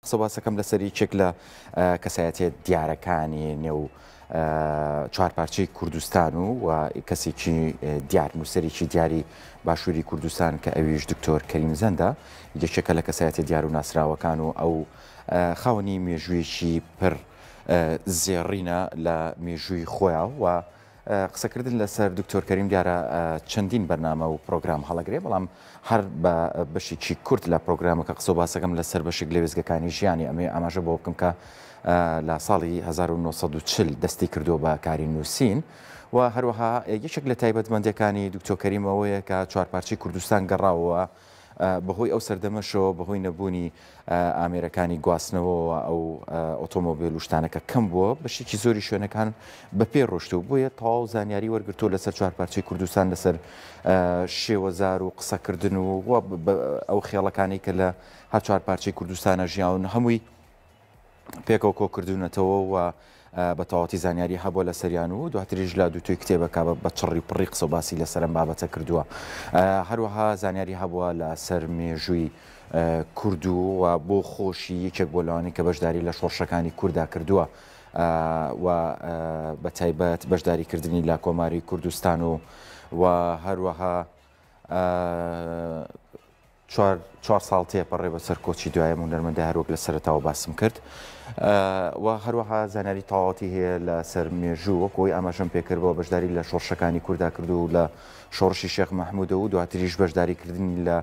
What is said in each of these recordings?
قسە باسەکەم لەسەر یەکێک لە کەسایەتیە دیارەکانی نێو چوارپارچەی کوردستان و و کەسێکی دیار نووسەرێکی دیاری باشووری کوردستان کە ئەویش دکتۆر کەریم زەندە یەکێکە لە کەسایەتە دیار و ناسراوەکان و ئەو خاوەنی مێژوویەکی پر زێڕینە لە مێژووی خۆیان و قسەکردن لەسەر دکتۆر کەریم دیارە چەندین بەرنامە و پرۆگرام هەڵەگرێ بەڵام هەر بە بەشێکی کورت لە پرۆگرامەکە قسە و باسەکەم لەسەر بەشێک لە وێستگەکانی ژیانی ئەمەوێ ئاماژە بۆ بکەم کە لە ساڵی 1940 دەستی کردووە بە کاری نووسین و هەروەها یەکێک لە تایبەتمەندەکانی دکتۆر کەریم ئەوەیە کە چوارپارچەی کوردستان گەڕاوە بەهۆی ئەو سەردەمەشەوە بەهۆی نەبوونی ئامێرەکانی گواستنەوەوە ئەو ئۆتۆمۆبیل و شتانە کە کەم بووە بەشێکی زۆری شوێنەکان بە پێ ڕۆشتوو بۆیە تەواو زانیاری وەرگرتووە لەسەر چوارپارچەی کوردستان لەسەر شێوەزار و قسەکردن و ئەو خێڵەکانی کە لە هەر چوار پارچەی کوردستانە ژیاون هەمووی پێکەوە کۆکردوونەتەوە و بە تەواوەتی زانیاری هەبووە لەسەریان و دواتریش لە دووتوێی کتێبەکە بە چڕی و پڕی قسە و باسی لەسەر ئەم بابەتە کردووە. هەروەها زانیاری هەبووە لەسەر مێژووی کورد و بۆ خۆشی یەکێک بووە لەوانەی کە بەشداری لە شۆڕشەکانی کورددا کردووە و بە تایبەت بەشداریکردنی لە کۆماری کوردستان و و هەروەها چوار ساڵ تێپەڕێ بەسەر کۆچی دوایەم هونەرمەندە هەروەک لە سەرەتاوە باسم کرد و هەروەها زانیاری تەواوەتی هەیە لە سەر مێژوو وەک ئەوەی ئاماژەم پێکرد بۆ بەشداری لە شۆڕشەکانی کوردا کرد و لە شۆڕشی شێخ مەحموودە و دواتریش بەشداریکردنی لە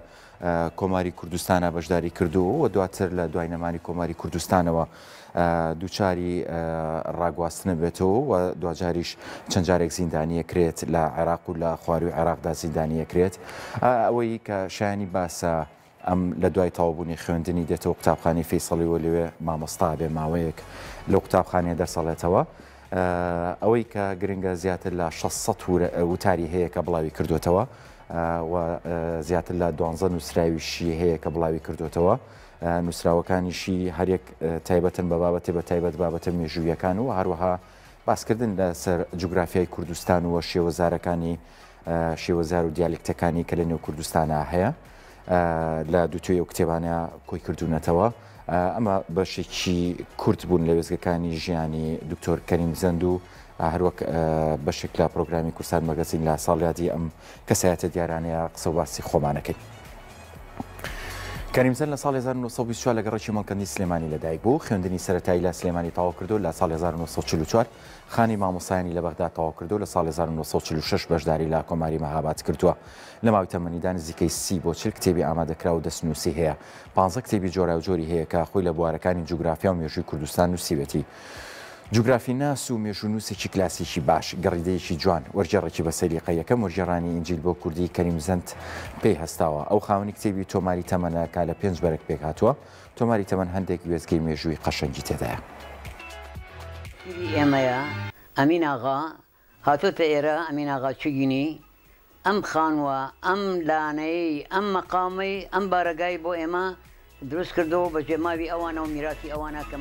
کۆماری کوردستانە بەشداری کردو و دواتر لە دوای نەمانی کۆماری کوردستانەوە دووچاری ڕاگواستنە بێتەوە و دواجاریش چەند جارێک زیندانیەکرێت لە عێراق و لە خواروی عێراقدا زیندانیەکرێت. ئەوەی کە شایانی باسە ئەم لە دوای تەواوبوونی خوێندنی دێتەوە قوتابخانەی فەیسەڵی و لەوێ مامۆستا بێ ماوەیەک لەو قوتابخانەیە دەرسەڵێتەوە. ئەوەی کە گرنگە زیاتر لە 600 وتاری هەیە کە بڵاوی کردوێتەوە و زیاتر لە دوانزە نووسراویشی هەیە کە بڵاوی کردوێتەوە. نووسراوەکانیشی هەریەک تایبەتن بە بابەتێ بە تایبەت بابەتە مێژوویەکان و هەروەها باسکردن لەسەر جوگرافیای کوردستان و شێوەزارەکانی شێوەزار و دیالکتەکانی کە لە نێو کوردستانە هەیە لە دووتوێی ئەو کتێبانە کۆی کردوونەتەوە. ئەمە بەشێکی کورت بوون لە وێستگەکانی ژیانی دکتۆر کەریم زەند و هەروەک بەشێک لە پرۆگرامی کورسات مەگەزین لە ساڵیادی ئەم کەسایەتە دیارانەیە قسە و باسی خۆمانەکەین. کەریم زەند لە ساڵی 1924 لە گەڕەکی مەڵکەندی سلێمانی لەدایک بوو، خوێندنی سەرەتایی لە سلێمانی تەواو کردو لە ساڵی 1944 خانی مامۆستایانی لە بەغدا تەواو کردو لە ساڵی 1946 بەشداری لە کۆماری مەهاباد کردووە. لە ماوەی تەمەنیدا نزیکەی 30 بۆ 40 کتێبی ئامادەکراو و دەستنووسی هەیە. پانزە کتێبی جۆراوجۆری هەیە کە خۆی لە بوارەکانی جوگرافیا و مێژووی کوردستان نووسیوێتی. جوگرافیناس و مێژوونووسێکی کلاسیکی باش، گەڕیدەیەکی جوان، وەرگێڕێکی بە سەلیقە، یەکەم وەرگێڕانی ئینجیل بۆ کوردی کەریم زەند پێی هەستاوە. ئەو خاوەنی کتێبی تۆماری تەمەنە کە لە پێنج بەرگ پێکهاتووە. تۆماری تەمەن هەندێک وێستگەی مێژووی قەشەنگی تێدایە. پیری ئێمەیە ئەمین ئاغا هاتۆتە ئێرە ئەمین ئاغا چگینی ئەم خانووە ئەم لانەیەی ئەم مەقامەی ئەم بارەگای بۆ ئێمە دروست کردووە و بەجێماوی ئەوانە و میراتی ئەوانە کە.